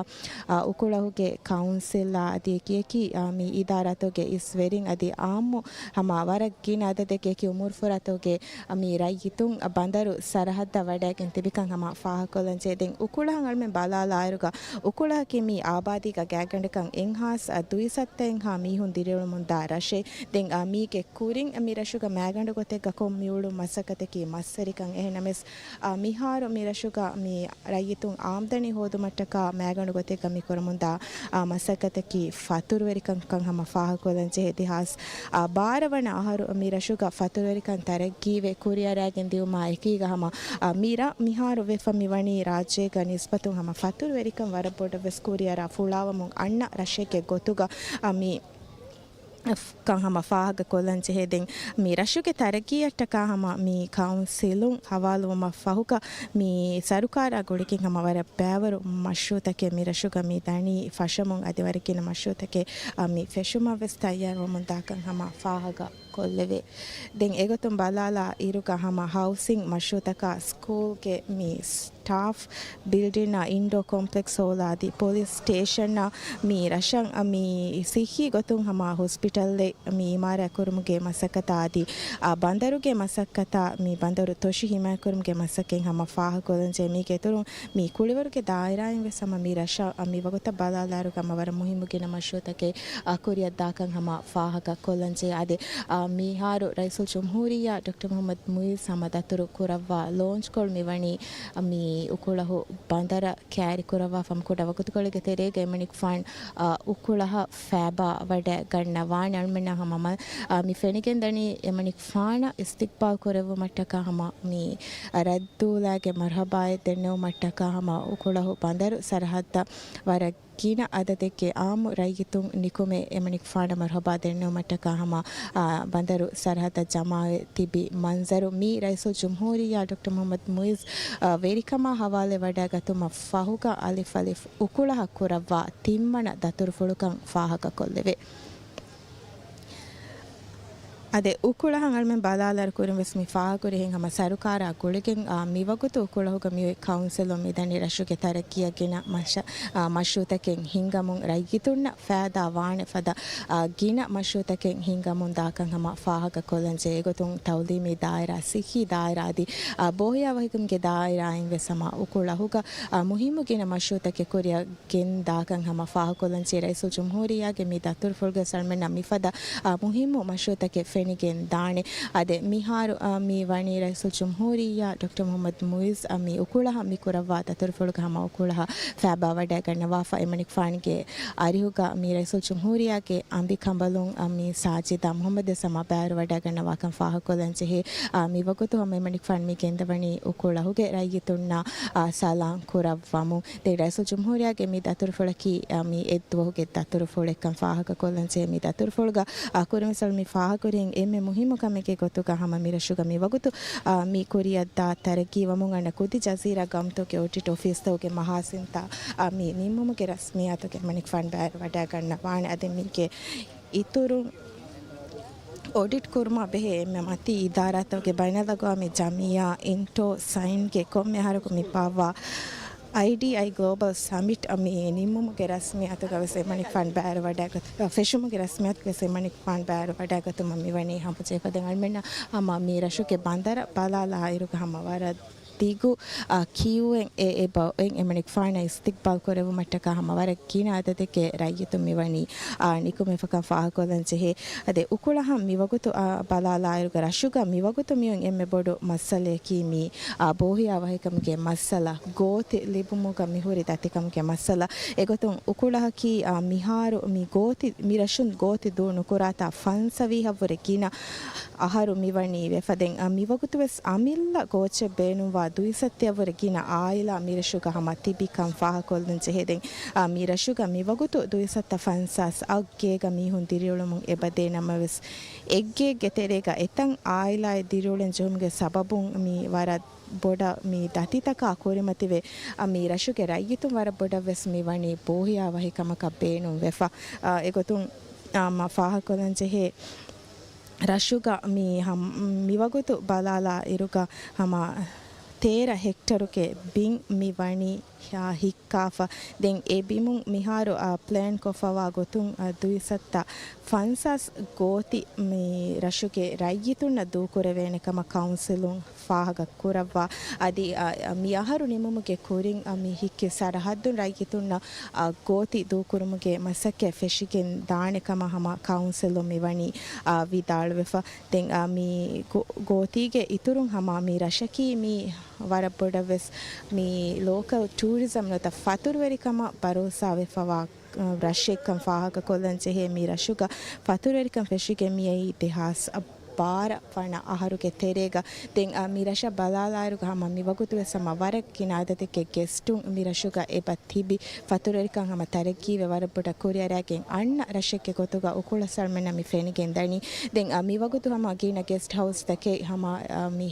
އާ، އުކުޅަހުގެ ކައުންސިލްއާ އަދި އެކިއެކި، އާ، މި އިދާރާތަކުގެ އިސް ވެރިން އަދި އާއްމު ހަމަ ވަރަށް ގިނަ އަދަދެއްގެ އެކި އުމުރުފުރާތަކުގެ، އާ، މި ރައްޔިތުން ބަނދަރު ސަރަހައްދަށް ވަޑައިގެން ތިބިކަން ހަމަ ފާހަގަކޮށްލަންޖެހޭ. ދެން އުކުޅަހަށް އަޅުމެން ބަލާލާއިރުގަ، އުކުޅަހަކީ މި އާބާދީގަ ގާތްގަނޑަކަށް އެއްހާސް ދުއިސައްތައެއްހާ މީހުން ދިރިއުޅެމުންދާ ރަށެއް. ދެން، އާ، މީގެ ކުރިން މި ރަށުގަ މައިގަނޑު ގޮތެއްގަ ކޮށް މިއުޅުނު މަސައްކަތަކީ މައްސަރިކަން. އެހެންނަމަވެސް، އާ، މިހާރު މި ރަށުގަ މި ރައްޔިތުން އާމްދަނީ ހޯދުމަށްޓަކާ މައިގަނޑު ގޮތެއްގަ މި ކުރަމުންދާ، އާ، މަސައްކަތަކީ ފަތުރުވެރިކަންކަން ހަމަ ފާހަގަކޮށްލަންޖެހޭ. ދެހާސް، އާ، ބާރަ ވަނަ އަހަރު މި ރަށުގަ ފަތުރުވެރިކަން ތަރައްގީވެ ކުރިއަރައިގެން ދިއުމާ އެކީގަ ހަމަ، އާ، މި ރަށް މިހާރު ވެފަ މިވަނީ ރާއްޖޭގަ ނިސްބަތުން ހަމަ ފަތުރުވެރިކަން ވަރަށް ބޮޑަށް ވެސް ކުރިއަރާ ފުޅާވަމުން އަންނަ ރަށެއްގެ ގޮތުގަ، އާ، މި ކަން ހަމަ ފާހަގަކޮށްލަން ޖެހޭ. ދެން މި ރަށުގެ ތަރައްގީއަށްޓަކާ ހަމަ މި ކައުންސިލުން ހަވާލުވުމަށް ފަހުގަ މި ސަރުކާރާ ގުޅިގެން ހަމަ ވަރަށް ބައިވަރު މަޝްރޫޢުތަކެއް މި ރަށުގަ މި ދަނީ ފަށަމުން އަދި ވަރަށް ގިނަ މަޝްރޫޢުތަކެއް، އާ، މި ފެށުމަށް ވެސް ތައްޔާރުވަމުންދާކަން ހަމަ ފާހަގަ ކޮށްލެވޭ. ދެން އެގޮތުން ބަލާލާ އިރުގަ ހަމަ ހައުސިން މަޝްރޫޢުތަކާ ސްކޫލްގެ މި ސްޓާފް ބިލްޑިންއާ އިންޑޯ ކޮމްޕްލެކްސް ހޯލާ އަދި ޕޮލިސް ސްޓޭޝަންއާ މި ރަށަށް މި ސިއްހީ ގޮތުން ހަމަ ހޮސްޕިޓަލެއް މި އިމާރާތް ކުރުމުގެ މަސައްކަތާ އަދި، އާ، ބަނދަރުގެ މަސައްކަތާ މި ބަނދަރު ތޮށި ހިމާޔަތްކުރުމުގެ މަސައްކަތް ހަމަ ފާހަގަކޮށްލަންޖެހޭ. މީގެ އިތުރުން މި ކުޅިވަރުގެ ދާއިރާއިން ވެސް ހަމަ މި ރަށަށް މި ވަގުތަށް ބަލާލާއިރުގަ ހަމަ ވަރަށް މުހިއްމު ގިނަ މަޝްރޫޢުތަކެއް، އާ، ކުރިއަށްދާކަން ހަމަ ފާހަގަކޮށްލަންޖެހޭ. އާދެ، އާ، މިހާރު ރައީސުލްޖުމްހޫރިއްޔާ ޑޮކްޓަރ މުޙައްމަދު މުޢިއްޒު ހަމަ ދަތުރު ކުރައްވާ ލޯންޗްކޮޅު މިވަނީ މި އުކުޅަހު ބަނދަރަށް ކައިރިކުރައްވާފަ ކުޑަ ވަގުތުކޮޅެއްގެ ތެރޭގަ އެމަނިކުފާނު، އާ، އުކުޅަހަށް ފައިބާ ވަޑައިގަންނަވާނެ. އަޅުމެންނަށް ހަމަ މަ-، އާ، މި ފެނިގެންދަނީ އެމަނިކުފާނަށް އިސްތިޤްބާލް ކުރެއްވުމަށްޓަކާ ހަމަ މި ރައްދޫލާގެ މަރުޙަބާއެއް ދެންނެވުމަށްޓަކާ ހަމަ އުކުޅަހު ބަނދަރު ސަރަހައްދަށް ވަރަށް ގިނަ އަދަދެއްގެ އާއްމު ރައްޔިތުން ނިކުމެ އެމަނިކުފާނަށް މަރުޙަބާ ދެންނެވުމަށްޓަކާ ހަމަ، އާ، ބަނދަރު ސަރަހައްދަށް ޖަމާވެ ތިބި މަންޒަރު މި ރައީސުލްޖުމްހޫރިއްޔާ ޑޮކްޓަރ މުޙައްމަދު މުޢިއްޒު، އާ، ވެރިކަމާ ހަވާލެވަޑައިގަތުމަށް ފަހުގަ އަލިފް އަލިފް އުކުޅަހަށް ކުރައްވާ ތިންވަނަ ދަތުރުފުޅުކަން ފާހަގަކޮށްލެވޭ. އަދި އުކުޅަހަށް އަޅުމެން ބަލާލާއިރު ކުރިން ވެސް މި ފާހަގަކުރިހެން ހަމަ ސަރުކާރާ ގުޅިގެން، އާ، މިވަގުތު އުކުޅަހުގަ މިއޮތް ކައުންސިލުން މިދަނީ ރަށުގެ ތަރައްގީއަށް ގިނަ މަޝަ-، އާ، މަޝްރޫޢުތަކެއް ހިންގަމުން ރައްޔިތުންނަށް ފައިދާ ވާނެ ފަދަ، އާ، ގިނަ މަޝްރޫޢުތަކެއް ހިންގަމުން ދާކަން ހަމަ ފާހަގަކޮށްލަންޖެހޭ. އެގޮތުން ތައުލީމީ ދާއިރާ، ސިއްހީ ދާއިރާ އަދި، އާ، ބޯހިޔާވަހިކަމުގެ ދާއިރާއިން ވެސް ހަމަ އުކުޅަހުގަ، އާ، މުހިއްމު ގިނަ މަޝްރޫޢުތަކެއް ކުރިއަށް ގެންދާކަން ހަމަ ފާހަގަކޮށްލަންޖެހޭ. ރައީސުލްޖުމްހޫރިއްޔާގެ މި ދަތުރުފުޅުގަ އަޅުމެންނަށް މިފަދަ، އާ، މުހިއްމު މަޝްރޫޢުތަކެއް ފެނިގެން ދާނެ. އާދެ، މިހާރު، އާ، މި ވަނީ ރައީސުލްޖުމްހޫރިއްޔާ ޑޮކްޓަރ މުޙައްމަދު މުޢިއްޒު، އާ، މި އުކުޅަހަށް މި ކުރައްވާ ދަތުރުފުޅުގަ ހަމަ އުކުޅަހަށް ފައިބާވަޑައިގަންނަވާފަ. އެމަނިކުފާނުގެ އަރިހުގަ މި ރައީސުލްޖުމްހޫރިއްޔާގެ އަނބިކަނބަލުން، އާ، މި ސާޖިދާ މުޙައްމަދު ވެސް ހަމަ ބައިވެރިވަޑައިގަންނަވާކަން ފާހަގަކޮށްލަންޖެހޭ. އާ، މިވަގުތު ހަމަ އެމަނިކުފާނު މި ގެންދަވަނީ އުކުޅަހުގެ ރައްޔިތުންނާ، އާ، ސަލާން ކުރައްވަމުން. ދެން ރައީސުލްޖުމްހޫރިއްޔާގެ މި ދަތުރުފުޅަކީ، އާ، މި އެއްދުވަހުގެ ދަތުރުފުޅެއްކަން ފާހަގަކޮށްލަންޖެހޭ. މި ދަތުރުފުޅުގަ، އާ، ކުރިން ވެސް އަޅުމެން މި ފާހަގަކުރިހެން އެންމެ މުހިއްމު ކަމެއްގެ ގޮތުގަ ހަމަ މި ރަށުގަ މި ވަގުތު، އާ، މި ކުރިއަށްދާ ތަރައްގީ ވަމުން އަންނަ ކުދި ޖަޒީރާ ގައުމުތަކުގެ އޮޑިޓް އޮފީސްތަކުގެ މަހާސިންތާ، އާ، މި ނިންމުމުގެ ރަސްމިއްޔާތުގެ އެމަނިކުފާނު ބައިވެރިވަޑައިގަންނަވާނެ. އަދި މީގެ އިތުރުން އޮޑިޓް ކުރުމާ ބެހޭ އެންމެ މަތީ އިދާރާތަކުގެ ބައިނަލްއަގްވާމީ ޖަމިއްޔާ އިންޓޯ ސައިންގެ ކޮންމެ އަހަރަކު މި ބާއްވާ އައިޑީއައި ގްލޯބަލް ސަމިޓް މި ނިންމުމުގެ ރަސްމިއްޔާތުގަ ވެސް އެމަނިކުފާނު ބައިވެރިވަޑައިގަތު، ފެށުމުގެ ރަސްމިއްޔާތުގަ ވެސް އެމަނިކުފާނު ބައިވެރިވަޑައިގަތުމަށް މިވަނީ ހަމަޖެހިފަ. ދެން އަޅުމެންނަށް ހަމަ މި ރަށުގެ ބަނދަރަށް ބަލާލާއިރުގަ ހަމަ ވަރަށް ދިގު، އާ، ކިއުއެއް އެ، އެބަ އޮތް އެމަނިކުފާނަށް އިސްތިގްބާލް ކުރެއްވުމަށްޓަކާ ހަމަ ވަރަށް ގިނަ އަދަދެއްގެ ރައްޔިތުން މިވަނީ، އާ، ނިކުމެފަކަން ފާހަގަކޮށްލަން ޖެހޭ. އަދި އުކުޅަހަށް މިވަގުތު، އާ، ބަލާލާއިރުގަ ރަށުގަ މިވަގުތު މިއޮތް އެންމެ ބޮޑު މައްސަލަޔަކީ މި، އާ، ބޯހިޔާވަހިކަމުގެ މައްސަލަ، ގޯތި ލިބުމުގަ މިހުރި ދަތިކަމުގެ މައްސަލަ. އެގޮތުން އުކުޅަހަކީ، އާ، މިހާރު މި ގޯތި، މި ރަށުން ގޯތި ދޫ ނުކުރާތާ ފަންސަވީހަށްވުރެ ގިނަ އަހަރު މިވަނީ ވެފަ. ދެން، އަ، މިވަގުތުވެސް އަމިއްލަ ގޯއްޗެއް ބޭނުންވާ ދުއިސައްތައަށްވުރެ ގިނަ އާއިލާ މިރަށުގަ ހަމަ ތިބިކަން ފާހަގަކޮށްލަން ޖެހޭ. ދެން، އަ، މިރަށުގަ މިވަގުތު ދުއިސައްތަ ފަންސާސް އަށް ގޭގަ މީހުން ދިރިއުޅުމުން އެބަދޭ ނަމަވެސް، އެއްގޭގެ ތެރޭގަ އެތައް އާއިލާއެއް ދިރިއުޅެން ޖެހުމުގެ ސަބަބުން މި ވަރަށް ބޮޑަށް މި ދަތިތަކާ ކުރިމަތިވެ، އަ، މި ރަށުގެ ރައްޔިތުން ވަރަށް ބޮޑަށްވެސް މި ވަނީ ބޯހިޔާވަހިކަމަކަށް ބޭނުން ވެފަ. އަ، އެގޮތުން، އަ، މަ ފާހަގަކޮށްލަން ޖެހޭ. ރަށުގަ މި ހަމް-، މިވަގުތު ބަލާލާ އިރުގަ ހަމަ ތޭރަ ހެކްޓަރުގެ ބިން މި ވަނީ ހިއްކާފަ. ދެން އެ ބިމުން މިހާރު، އާ، ޕްލޭން ކޮށްފަވާ ގޮތުން، އާ، ދުއިސައްތަ ފަންސާސް ގޯތި މި ރަށުގެ ރައްޔިތުންނަށް ދޫކުރެވޭނެ ކަމަށް ކައުންސިލުން ފާހަގަ ކުރައްވާ. އަދި، އަ، އަ، މި އަހަރު ނިމުމުގެ ކުރިން، އަ، މި ހިއްކި ސަރަހައްދުން ރައްޔިތުންނަށް، އަ، ގޯތި ދޫކުރުމުގެ މަސައްކަތް ފެށިގެން ދާނެ ކަމަށް ހަމަ ކައުންސިލުން މިވަނީ، އަ، ވިދާޅުވެފަ. ދެން، އަ، މި ގޯ-، ގޯތީގެ އިތުރުން ހަމަ މި ރަށަކީ މި ވަރަށް ބޮޑަށް ވެސް މި ލޯކަލް ޓޫރިޒަމް ނުވަތަ ފަތުރުވެރިކަމަށް ބަރޯސާވެފަވާ، އަ، ރަށެއްކަން ފާހަގަކޮށްލަން ޖެހޭ. މި ރަށުގަ ފަތުރުވެރިކަން ފެށިގެން މިއައީ ދެހާސް ބާރަ ވަނަ އަހަރުގެ ތެރޭގަ. ދެން، އަ، މި ރަށަށް ބަލާލާއިރުގަ ހަމަ މިވަގުތުވެސް ހަމަ ވަރަށް ގިނަ އަދަދެއްގެ ގެސްޓުން މި ރަށުގަ އެބަ ތިބި ފަތުރުވެރިކަން ހަމަ ތަރައްގީވެ ވަރަށް ބޮޑަށް ކުރިއަރައިގެން އަންނަ ރަށެއްގެ ގޮތުގަ އުކުޅަސް އަޅުމެންނަށް މި ފެނިގެން ދަނީ. ދެން، އަ، މިވަގުތު ހަމަ ގިނަ ގެސްޓް ހައުސްތަކެއް ހަމަ، އަ، މި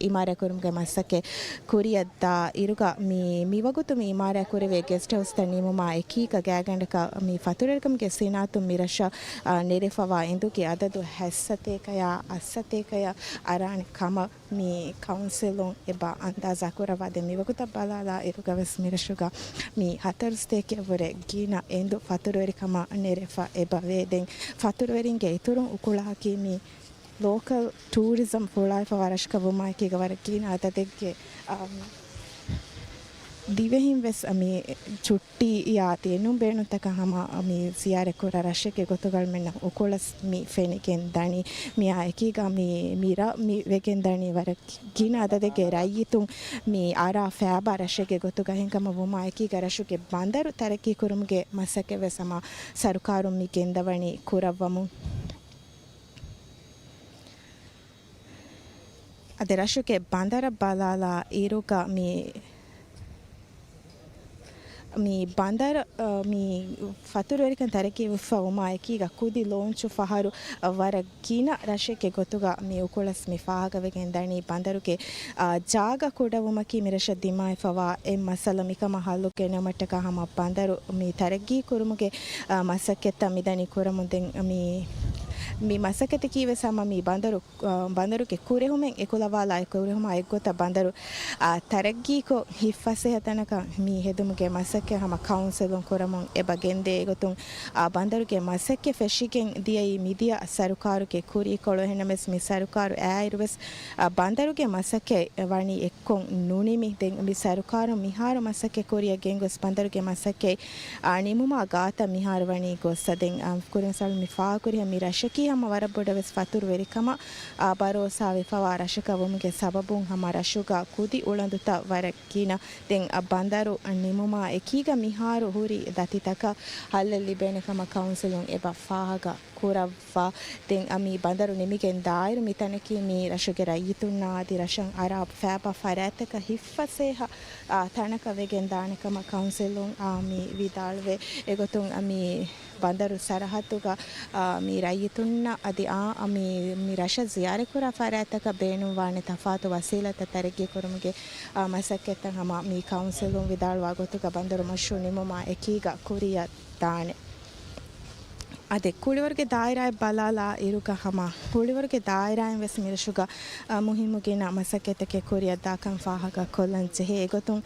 އިމާރާތްކުރުމުގެ މަސައްކަތް ކުރިއަށް ދާ އިރުގަ މި، މިވަގުތު މި އިމާރާތް ކުރެވޭ ގެސްޓް ހައުސްތައް ނިމުމާ އެކީގަ ގާތްގަނޑަކަށް މި ފަތުރުވެރިކަމުގެ ސިނާއަތުން މި ރަށަށް، އާ، ނެރެފަވާ އެނދުގެ އަދަދު ހަތްސަތޭކަޔާ އަށްސަތޭކަޔަށް އަރާނެ ކަމަށް މި ކައުންސިލުން އެބަ އަންދާޒާ ކުރައްވާ. ދެން މިވަގުތަށް ބަލާލާ އިރުގަ ވެސް މި ރަށުގަ މި ހަތަރުސަތޭކައަށްވުރެ ގިނަ އެނދު ފަތުރުވެރިކަމަށް ނެރެފަ އެބަވޭ. ދެން ފަތުރުވެރިންގެ އިތުރުން އުކުޅަކީ މި ލޯކަލް ޓޫރިޒަމް ފުޅާއިފަވާ ރަށަކަށް ވުމާއެކީގަ ވަރަށް ގިނަ އަދަދެއްގެ، އަ، ދިވެހިން ވެސް މި ޗުއްޓީއާ ދެން ބޭނުންތަކަށް ހަމަ މި ޒިޔާރަތް ކުރާ ރަށެއްގެ ގޮތުގަ އަޅުމެންނަށް އުކުޅަސް މި ފެނިގެން ދަނީ. މިއާ އެކީގަ މި، މި ރަށް މި ވެގެން ދަނީ ވަރަށް ގިނަ އަދަދެއްގެ ރައްޔިތުން މި އަރާ ފޭބާ ރަށެއްގެ ގޮތުގަ. އެހެންކަމަށް ވުމާ އެކީގަ ރަށުގެ ބަނދަރު ތަރައްގީ ކުރުމުގެ މަސައްކަތް ވެސް ހަމަ ސަރުކާރުން މި ގެންދަވަނީ ކުރައްވަމުން. އަދި ރަށުގެ ބަނދަރަށް ބަލާލާ އިރުގަ މި، މި ބަނދަރު، އަ، މި ފަތުރުވެރިކަން ތަރައްގީވެފަ ވުމާ އެކީގަ ކުދި ލޯންޗު ފަހަރު، އަ، ވަރަށް ގިނަ ރަށެއްގެ ގޮތުގަ މި އުކުޅަސް މި ފާހަގަވެގެން ދަނީ. ބަނދަރުގެ، އާ، ޖާގަ ކުޑަވުމަކީ މިރަށަށް ދިމާވެފަވާ އެއް މައްސަލަ. މިކަމަށް ހައްލު ގެނައުމަށްޓަކާ ހަމަ ބަނދަރު މި ތަރައްގީ ކުރުމުގެ، އާ، މަސައްކަތްތައް މިދަނީ ކުރަމުން. ދެން މި، މި މަސައްކަތަކީ ވެސް ހަމަ މި ބަނދަރު، އާ، ބަނދަރުގެ ކުރެހުމެއް އެކުލަވާލާ އެ ކުރެހުމާ އެއްގޮތަށް ބަނދަރު، އާ، ތަރައްގީކޮށް ހިތްފަސޭހަ ތަނަކަށް މި ހެދުމުގެ މަސައްކަތް ހަމަ ކައުންސިލުން ކުރަމުން އެބަ ގެންދޭ. އެގޮތުން، އާ، ބަނދަރުގެ މަސައްކަތް ފެށިގެން ދިޔައީ މިދިޔަ ސަރުކާރުގެ ކުރީކޮޅު. އެހެންނަމަވެސް މި ސަރުކާރު އައިއިރުވެސް، އާ، ބަނދަރުގެ މަސައްކަތް ވަނީ އެއްކޮށް ނުނިމި. ދެން މި ސަރުކާރު މިހާރު މަސައްކަތް ކުރިއަށް ގެންގޮސް ބަނދަރުގެ މަސައްކަތް، އާ، ނިމުމާ ގާތަށް މިހާރު ވަނީ ގޮއްސަ. ދެން، އާ، ކުރިން ސަޅު މި ފާހަގަކުރިހެން މި ރަށަކީ ހަމަ ވަރަށް ބޮޑަށް ވެސް ފަތުރުވެރިކަމަށް، އާ، ބަރޯސާވެފަވާ ރަށަކަށް ވުމުގެ ސަބަބުން ހަމަ ރަށުގަ ކުދި އުޅަނދުތައް ވަރަށް ގިނަ. ދެން، އަ، ބަނދަރު ނިމުމާ އެކީގަ މިހާރު ހުރި ދަތިތަކަށް ހައްލެއް ލިބޭނެ ކަމަށް ކައުންސިލުން އެބަ ފާހަގަ ކުރައްވާ. ދެން އަ، މި ބަނދަރު ނިމިގެން ދާއިރު މި ތަނަކީ މި ރަށުގެ ރައްޔިތުންނާ އަދި ރަށަށް އަރާ ފޭބާ ފަރާތްތަކަށް ހިތްފަސޭހަ، އާ، ތަނަކަށް ވެގެން ދާނެ ކަމަށް ކައުންސިލުން، އާ، މި ވިދާޅުވޭ. އެގޮތުން އަ، މި ބަނދަރު ސަރަހައްދުގަ، އާ، މި ރައްޔިތުންނަށް އަދި އާ، އަ، މި، މި ރަށަށް ޒިޔާރަތްކުރާ ފަރާތްތަކަށް ބޭނުންވާނެ ތަފާތު ވަސީލަތްތައް ތަރައްގީ ކުރުމުގެ، އާ، މަސައްކަތްތައް ހަމަ މި ކައުންސިލުން ވިދާޅުވާ ގޮތުގަ ބަނދަރު މަޝްރޫއު ނިމުމާ އެކީގަ ކުރިއަށް ދާނެ. އަދި ކުޅިވަރުގެ ދާއިރާއެއް ބަލާލާ އިރުގަ ހަމަ ކުޅިވަރުގެ ދާއިރާއިން ވެސް މިރަށުގަ، އާ، މުހިއްމު ގިނަ މަސައްކަތްތަކެއް ކުރިއަށް ދާކަން ފާހަގަ ކޮށްލަން ޖެހޭ. އެގޮތުން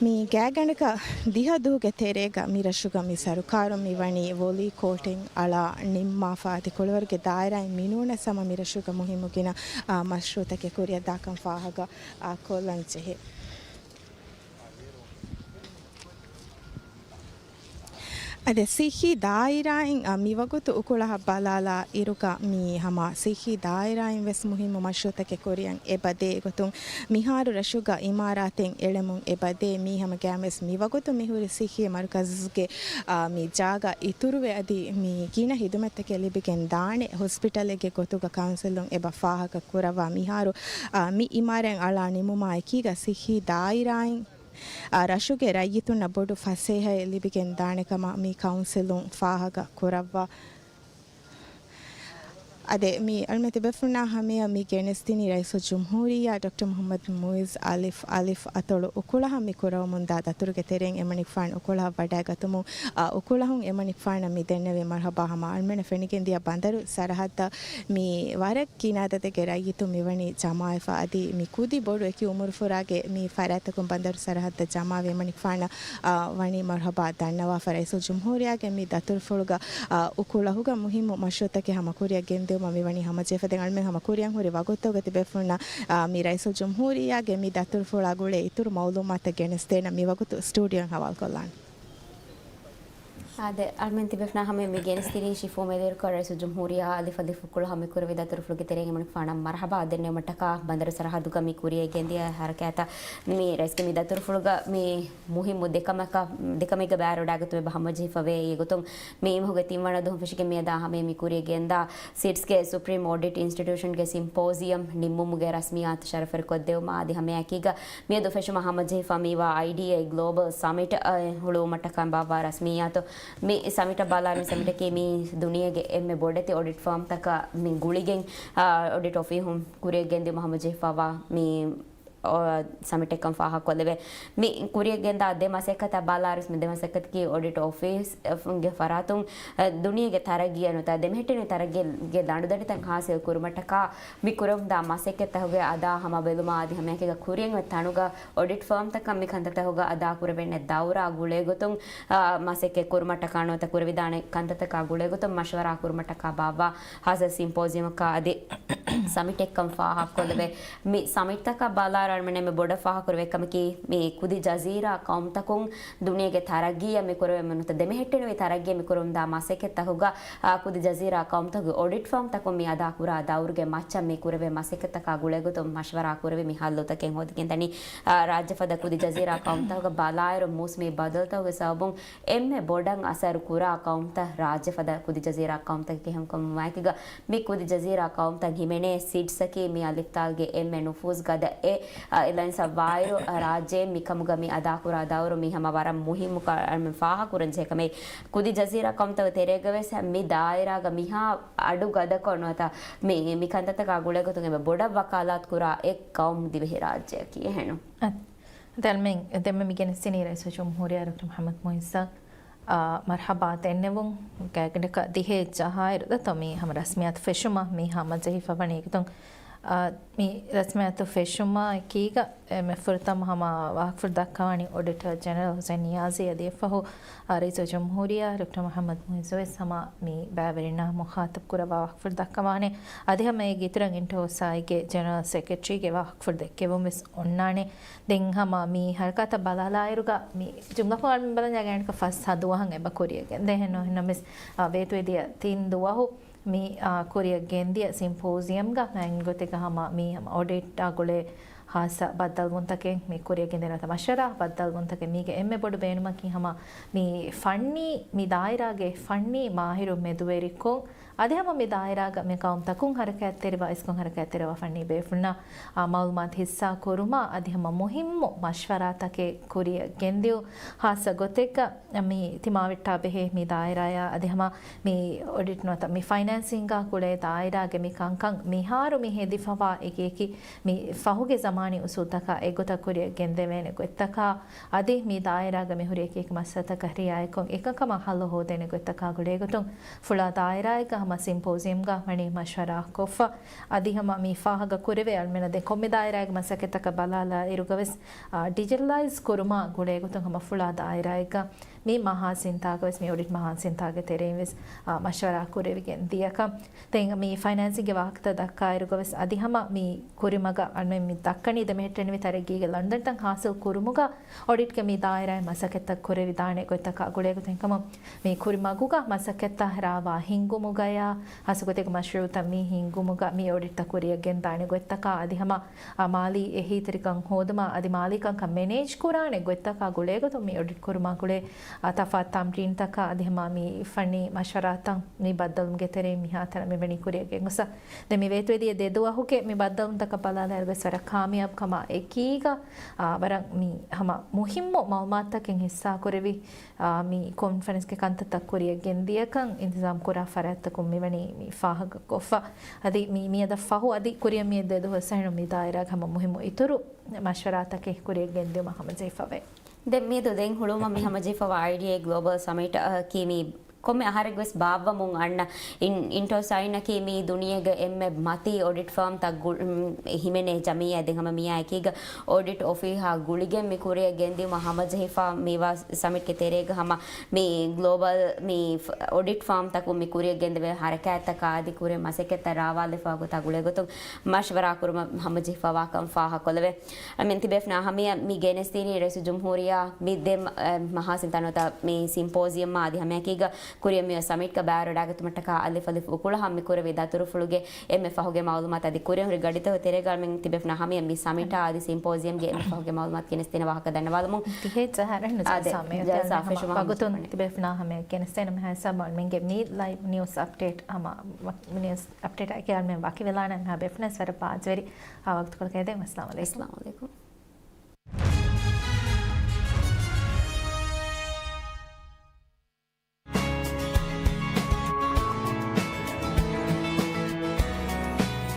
މި ގާތްގަނޑަކަށް ދިހަ ދުވަހުގެ ތެރޭގަ މިރަށުގަ މި ސަރުކާރުން މިވަނީ ވޮލީ ކޯޓެއް އަޅާ ނިންމާފަ އަދި ކުޅިވަރުގެ ދާއިރާއިން މިނޫނަސް ހަމަ މިރަށުގަ މުހިއްމު ގިނަ، އާ، މަޝްރޫއުތަކެއް ކުރިއަށް ދާކަން ފާހަގަ، އާ، ކޮށްލަން ޖެހޭ. އަދި ސިއްހީ ދާއިރާއިން، އަ، މިވަގުތު އުކުޅަހަށް ބަލާލާ އިރުގަ މީ ހަމަ ސިއްހީ ދާއިރާއިން ވެސް މުހިއްމު މަޝްރޫއުތަކެއް ކުރިއަށް އެބަދޭ. އެގޮތުން މިހާރު ރަށުގަ އިމާރާތެއް އެޅެމުން އެބަދޭ. މީ ހަމަ ގައިމުވެސް މިވަގުތު މިހުރި ސިއްހީ މަރުކަޒުގެ، އާ، މި ޖާގަ އިތުރުވެ އަދި މި ގިނަ ހިދުމަތްތަކެއް ލިބިގެން ދާނެ ހޮސްޕިޓަލެއްގެ ގޮތުގަ ކައުންސިލުން އެބަ ފާހަގަ ކުރައްވާ. މިހާރު، އާ، މި އިމާރާތް އަޅާ ނިމުމާ އެކީގަ ސިއްހީ ދާއިރާއިން އާ، ރަށުގެ ރައްޔިތުންނަށް ބޮޑު ފަސޭހައެއް ލިބިގެން ދާނެ ކަމަށް މި ކައުންސިލުން ފާހަގަ ކުރައްވާ. އަދި މި އަޅުމެން ތިބޭފުޅުންނާ ހަމަޔަށް މި ގެނެސްދިނީ ރައީސުލްޖުމްހޫރިއްޔާ ޑޮކްޓަރ މުޙައްމަދު މުޢިއްޒު އަލިފް އަލިފް އަތޮޅު އުކުޅަހަށް މި ކުރައްވަމުންދާ ދަތުރުގެ ތެރެއިން އެމަނިކުފާނު އުކުޅަހަށް ވަޑައިގަތުމުން، އާ، އުކުޅަހުން އެމަނިކުފާނަށް މި ދެންނެވި މަރުޙަބާ. ހަމަ އަޅުމެންނަށް ފެނިގެންދިޔަ ބަނދަރު ސަރަހައްދަށް މި ވަރަށް ގިނަ އަދަދެއްގެ ރައްޔިތުން މިވަނީ ޖަމާވެފަ. އަދި މި ކުދި ބޮޑު އެކި އުމުރުފުރާގެ މި ފަރާތްތަކުން ބަނދަރު ސަރަހައްދަށް ޖަމާވެ އެމަނިކުފާނަށް، އާ، ވަނީ މަރުޙަބާ ދަންނަވާފަ. ރައީސުލްޖުމްހޫރިއްޔާގެ މި ދަތުރުފުޅުގަ، އާ، އުކުޅަހުގަ މުހިއްމު މަޝްރޫއުތަކެއް ހަމަ ކުރިއަށް ގެންދިއުމަށް މިވަނީ ހަމަޖެހިފަ. ދެން އަޅުމެން ހަމަ ކުރިއަށް ހުރި ވަގުތުގަ ތިބޭފުޅުންނަށް، އާ، މި ރައީސުލްޖުމްހޫރިއްޔާގެ މި ދަތުރުފުޅާ ގުޅޭ އިތުރު މައުލޫމާތު ގެނެސްދޭނަ މި ވަގުތު ސްޓޫޑިއޯއިން ހަވާލުކޮށްލާނެ. އާދެ، އަޅުމެން ތިބޭފުޅުންނާ ހަމަޔަށް މި ގެނެސްދިނީ ޝިފޯ މެދުވެރިކޮށް ރައީސުލްޖުމްހޫރިއްޔާ އަލިފް އަލިފް އުކުޅަހަށް މި ކުރެވި ދަތުރުފުޅުގެ ތެރެއިން އެމަނިކުފާނަށް މަރުޙަބާ ދެންނެވުމަށްޓަކާ ބަނދަރު ސަރަހައްދުގަ މި ކުރިއަށް ގެންދިޔަ ހަރަކާތަށް މި ރައީސްގެ މި ދަތުރުފުޅުގަ މި މުހިއްމު ދެކަމަކަށް، ދެކަމެއްގެ ބައިވެރިވެވަޑައިގަތުމަށް ހަމަޖެހިފަވޭ. އެގޮތުން މި އިމަހުގެ ތިންވަނަ ދުވަހުން ފެށިގެން މިއަދާ ހަމަޔަށް މި ކުރިއަށް ގެންދާ ސީޑްސްގެ ސުޕްރީމް އޮޑިޓް އިންސްޓިޓިއުޝަންގެ ސިމްޕޯޒިއަމް ނިންމުމުގެ ރަސްމިއްޔާތު ޝަރަފުވެރިކޮށްދެވުމާ އަދި ހަމައެކީގަ މިއަދު ފެށުމަށް ހަމަޖެހިފަ މިވާ އައިޑީއޭ ގްލޯބަލް ސަމިޓް، އަ، ހުޅުވުމަށްޓަކާ ބާއްވާ ރަސްމިއްޔާތު މި ސަމިޓަށް ބަލާ، މި ސަމިޓަކީ މި ދުނިޔޭގެ އެންމެ ބޮޑެތި އޮޑިޓް ފާމްތަކަށް މި ގުޅިގެން، އަ، އޮޑިޓް އޮފީހުން ކުރިއަށް ގެންދިއުމަށް ހަމަޖެހިފައިވާ މި އޮ، ސަމިޓެއްކަން ފާހަގަކޮށްލެވޭ. މި ކުރިއަށް ގެންދާ ދެ މަސައްކަތަށް ބަލާއިރުސް މި ދެ މަސައްކަތަކީ އޮޑިޓް އޮފީސްގެ ފަރާތުން، އަ، ދުނިޔޭގެ ތަރައްގީއަށް ނުވަތަ ދެމެހެއްޓެނިވި ތަރައްގީގެ ލަނޑުދަނޑިތައް ހާސިލް ކުރުމަށްޓަކާ މި ކުރަމުންދާ މަސައްކަތްތަކުގެ އަދާ ހަމަ ބެލުމާ އަދި ހަމައެކީގަ ކުރިއަށް އޮތް ތަނުގަ އޮޑިޓް ފާމްތަކަށް މި ކަންތައްތަކުގަ އަދާ ކުރެވޭނެ ދައުރާ ގުޅޭގޮތުން، އަ، މަސައްކަތް ކުރުމަށްޓަކާ ނުވަތަ ކުރެވިދާނެ ކަންތައްތަކާ ގުޅޭގޮތުން މަޝްވަރާ ކުރުމަށްޓަކާ ބާއްވާ ހާއްސަ ސިމްޕޯޒިއަމަކާ އަދި ސަމިޓެއްކަން ފާހަގަކޮށްލެވޭ. މި ސަމިޓްތަކަށް ބަލާއިރު އަޅުމެން އެންމެ ބޮޑަށް ފާހަގަކުރެވޭ ކަމަކީ، މި ކުދި ޖަޒީރާ ޤައުމުތަކުން ދުނިޔޭގެ ތަރައްގީއަށް މި ކުރެވޭ ނުވަތަ ދެމެހެއްޓެނިވި ތަރައްގީއަށް މި ކުރަމުންދާ މަސައްކަތްތަކުގަ، އާ، ކުދި ޖަޒީރާ ޤައުމުތަކުގެ އޮޑިޓް ފާމްތަކުން މި އަދާކުރާ ދައުރުގެ މައްޗަށް މި ކުރެވޭ މަސައްކަތްތަކާ ގުޅޭގޮތުން މަޝްވަރާ ކުރެވި މި ހައްލުތަކެއް ހޯދިގެންދަނީ. އާ، ރާއްޖެފަދަ ކުދި ޖަޒީރާ ޤައުމުތަކުގަ ބަލާއިރު މޫސުމީ ބަދަލުތަކުގެ ސަބަބުން އެންމެ ބޮޑަށް އަސަރު ކުރާ ޤައުމުތައް ރާއްޖެފަދަ ކުދި ޖަޒީރާ ޤައުމުތަކެއް ކަމަށް ވާތީގަ، މި ކުދި ޖަޒީރާ ޤައުމުތައް ހިމެނޭ ސީޑްސްއަކީ މި އަލިފްތާލްގެ އެންމެ ނުފޫޒު ގަދަ އެއް، އ، އެލައިންސްއަށް ވާއިރު، އ، ރާއްޖޭން މިކަމުގަ މި އަދާކުރާ ދައުރު މި ހަމަ ވަރަށް މުހިއްމު ކަ، އަ، ފާހަގަކުރަން ޖެހޭ ކަމެއް. ކުދި ޖަޒީރާ ޤައުމުތަކުގެ ތެރޭގަވެސް މި ދާއިރާގަ މިހާ އަޑު ގަދަކޮށް ނުވަތަ މި، މި ކަންތައްތަކާ ގުޅޭގޮތުން އެންމެ ބޮޑަށް ވަކާލާތު ކުރާ އެއް ޤައުމު ދިވެހިރާއްޖެއަކީ އެހެންނު. އަ، ދެންމެ، ދެންމެ މި ގެނެސްދިނީ ރައީސުލްޖުމްހޫރިއްޔާ ޑޮކްޓަރ މުޙައްމަދު މުޢިއްޒަށް، އާ، މަރުޙަބާ ދެންނެވުން. ގާތްގަނޑަކަށް ދިހައެއް ޖަހާއިރު ދަތޯ މި ހަމަ ރަސްމިއްޔާތު ފެށުމަށް މި ހަމަޖެހިފަވަނީ. އެގޮތުން، އާ، މި ރަސްމިއްޔާތު ފެށުމާ އެކީގަ އެންމެ ފުރަތަމަ ހަމަ ވާހަކަފުޅު ދައްކަވަނީ އޮޑިޓަރ ޖެނެރަލް ހުސެން ނިޔާޒީ އަދި އެއަށްފަހު، އާ، ރައީސުލްޖުމްހޫރިއްޔާ ޑޮކްޓަރ މުޙައްމަދު މުޢިއްޒު ވެސް ހަމަ މި ބައިވެރިންނާ މުޚާޠަބު ކުރައްވާ ވާހަކަފުޅު ދައްކަވާނެ. އަދި ހަމަ އޭގެ އިތުރަށް އިންޓަރ އޯސާއިގެ ޖެނެރަލް ސެކްރެޓަރީގެ ވާހަކަފުޅު ދެއްކެވުން ވެސް އޮންނާނެ. ދެން ހަމަ މި ހަރަކާތަށް ބަލާލާއިރުގަ މި ޖުމްލަކޮށް އަޅުމެން ބަލަންޏާ ގާތްގަނޑަކަށް ފަސް ހަ ދުވަހަށް އެބަ ކުރިއަށް ގެންދޭ. އެހެން ނޫން އެހެންނަމަވެސް، އާ، ވޭތުވެދިޔަ ތިން ދުވަހު މި، އާ، ކުރިއަށް ގެންދިޔަ ސިމްޕޯޒިއަމްގަ މާތް ގޮތެއްގަ ހަމަ މި ހަމަ އޮޑިޓާ ގުޅޭ ހާއްސަ ބައްދަލުވުންތަކެއް މި ކުރިއަށް ގެންދޭ ނުވަތަ މަޝްވަރާ ބައްދަލުވުންތަކެއް. މީގެ އެންމެ ބޮޑު ބޭނުމަކީ ހަމަ މި ފަންނީ، މި ދާއިރާގެ ފަންނީ މާހިރު މެދުވެރިކޮށް، އަދި ހަމަ މި ދާއިރާގަ މި ޤައުމުތަކުން ހަރަކާތްތެރިވާ، އިސްކޮށް ހަރަކާތްތެރިވާ ފަންނީ ބޭފުންނަށް، އާ، މައުލޫމާތު ހިއްސާ ކުރުމާ އަދި ހަމަ މުހިއްމު މަޝްވަރާތަކެއް ކުރިއަށް ގެންދިއުން. ހާއްސަ ގޮތެއްގަ މި ތިމާވެއްޓާ ބެހޭ މި ދާއިރާޔާ އަދި ހަމަ މި އޮޑިޓް ނުވަތަ މި ފައިނޭންސިންގާ ގުޅޭ ދާއިރާގެ މި ކަންކަން މިހާރު މި ހެދިފަވާ އެކި އެކި މި ފަހުގެ ޒަމާން މާނީ އުސޫލްތަކާ އެއްގޮތަށް ކުރިއަށް ގެންދެވޭނެ ގޮތްތަކާ، އަދި މި ދާއިރާގަ މި ހުރި އެކި އެކި މައްސަލަތަކަށް ރިއާޔަތްކޮށް އެކަންކަމާ ހައްލު ހޯދޭނެ ގޮތްތަކާ ގުޅޭގޮތުން ފުޅާ ދާއިރާއެއްގަ ހަމަ ސިމްޕޯޒިއަމްގަ ވަނީ މަޝްވަރާ ކޮށްފަ. އަދި ހަމަ މި ފާހަގަ ކުރެވޭ އަޅުމެން ދެން ކޮންމެ ދާއިރާއެއްގެ މަސައްކަތްތަކަށް ބަލާލާ އިރުގަވެސް، އާ، ޑިޖިޓަލައިޒް ކުރުމާ ގުޅޭގޮތުން ހަމަ ފުޅާ ދާއިރާއެއްގަ މި މަހާސިންތާގަވެސް މި އޮޑިޓް މަހާސިންތާގެ ތެރެއިން ވެސް، އާ، މަޝްވަރާ ކުރެވިގެން ދިޔަކަން. ދެން މި ފައިނޭންސިންގެ ވާހަކަތައް ދައްކާއިރުގަވެސް އަދި ހަމަ މި ކުރިމަގަށް އަންމެ މި ދައްކަނީ ދެމެހެއްޓެނިވި ތަރައްގީގެ ލަނޑުދަނޑިތައް ހާސިލް ކުރުމުގަ އޮޑިޓްގެ މި ދާއިރާއިން މަސައްކަތްތައް ކުރެވިދާނެ ގޮތްތަކާ ގުޅޭގޮތުން ކަމަށް މި ކުރިމަގުގަ މަސައްކަތްތައް ރާވާ ހިންގުމުގަޔާ ހާސްކޮށް މަޝްރޫއުތައް މި ހިންގުމުގަ މި އޮޑިޓްތައް ކުރިއަށް ގެންދާނެ ގޮތްތަކާ އަދި ހަމަ އާ، މާލީ އެހީތެރިކަން ހޯދުމާ އަދި މާލީ ކަންކަން މެނޭޖް ކުރާނެ ގޮތްތަކާ ގުޅޭގޮތުން މި އޮޑިޓް ކުރުމާ ގުޅޭ، އާ، ތަފާތު ތަމްރީންތަކާ އަދި ހަމަ މި ފަންނީ މަޝްވަރާތައް މި ބައްދަލުމުގެ ތެރެއިން މިހާތަނަށް މިވަނީ ކުރިއަށް ގެންގޮސް. ދެން މި ވޭތުވެދިޔަ ދެ ދުވަހުގެ މި ބައްދަލުވުންތަކަށް ބަލާލާއިރު ވެސް ވަރަށް ކާމިޔާބު ކަމާ އެކީގަ، އާ، ވަރަށް މި ހަމަ މުހިއްމު މައުލޫމާތުތަކެއް ހިއްސާ ކުރެވި، އާ، މި ކޮންފަރެންސްގެ ކަންތައްތައް ކުރިއަށް ގެންދިޔަކަން އިންތިޒާމް ކުރާ ފަރާތްތަކުން މިވަނީ މި ފާހަގަކޮށްފަ. އަދި މި، މިއަދަށް ފަހު އަދި ކުރިއަށް މިއަދު ދެ ދުވަހު އަހަރު މި ދާއިރާގެ ހަމަ މުހިއްމު އިތުރު މަޝްވަރާތަކެއް ކުރިއަށް ގެންދިއުމަށް ހަމަޖެހިފަވޭ. ދެން މިއަދު ދެން ހުޅުވުމަށް މި ހަމަޖެހިފަވާ އައިޑީއޭ ގްލޯބަލް ސަމިޓަކީ މި ކޮންމެ އަހަރެއް ވެސް ބާއްވަމުން އަންނަ އިން، އިންޓޯސައިނަކީ މި ދުނިޔޭގެ އެންމެ މަތީ އޮޑިޓް ފާމްތައް ގު، މް، ހިމެނޭ ޖަމިއްޔާ. ދެން ހަމަ މިއާ އެކީގަ އޮޑިޓް އޮފީހާ ގުޅިގެން މި ކުރިއަށް ގެންދިއުމަށް ހަމަޖެހިފާ މިވާ ސަމިޓްގެ ތެރޭގަ ހަމަ މި ގްލޯބަލް މި ފް، އޮޑިޓް ފާމްތަކުން މި ކުރިއަށް ގެންދެވޭ ހަރަކާތްތަކާ އަދި ކުރެ މަސައްކަތްތައް ރާވާލެފާ ގޮތާ ގުޅޭގޮތުން މަޝްވަރާ ކުރުމަށް ހަމަޖެހިފަވާކަން ފާހަގަކޮށްލެވޭ. އަމިން ތިބޭފުޅުންނާ ހަމަޔަށް މި ގެނެސްދިނީ ރައީސުލްޖުމްހޫރިއްޔާ މި ދެ، އަ، މަހާސިންތާ ނުވަތަ މި ސިމްޕޯޒިއަމްއާ އަދި ހަމައެކީގަ ކުރިއަށް މި ސަމިޓްގަ ބައިވެރިވެވަޑައިގަތުމަށްޓަކާ އަލިފު އަލިފު އުކުޅަހަ މި ކުރެވި ދަތުރުފުޅުގެ އެންމެ ފަހުގެ މައުލޫމާތު އަދި ކުރިއަށް ހުރި ގަޑިތަކުގެ ތެރޭގަ އަޅުމެން ތިބޭފުޅުންނާ ހަމަޔަށް މި ސަމިޓާ އަދި ސިމްޕޯޒިއަމްގެ އެންމެ ފަހުގެ މައުލޫމާތު ގެނެސްދޭނެ ވާހަކަ ދަންނަވާލަމުން. އާދެ، ޖަލްސާ ފެށުމަށް ވަގުތުން ތިބޭފުޅުންނާ ހަމަޔަށް ގެނެސްދޭނަމޭ ހައިސާބު އަޅުމެންގެ މި ލައިވް ނިއުސް އަޕްޑޭޓް ހަމަ ނިއުސް އަޕްޑޭޓް އަކީ އަޅުމެން ވަކިވެލާނަން ހަ ބޭފުޅުންނަށް ވަރަށް ބާއްޖަވެރި އާ ވަގުތުކޮޅަކަށް އެދެން. އައްސަލާމު އަލައިކުމް. އައްސަލާމު އަލައިކުމް.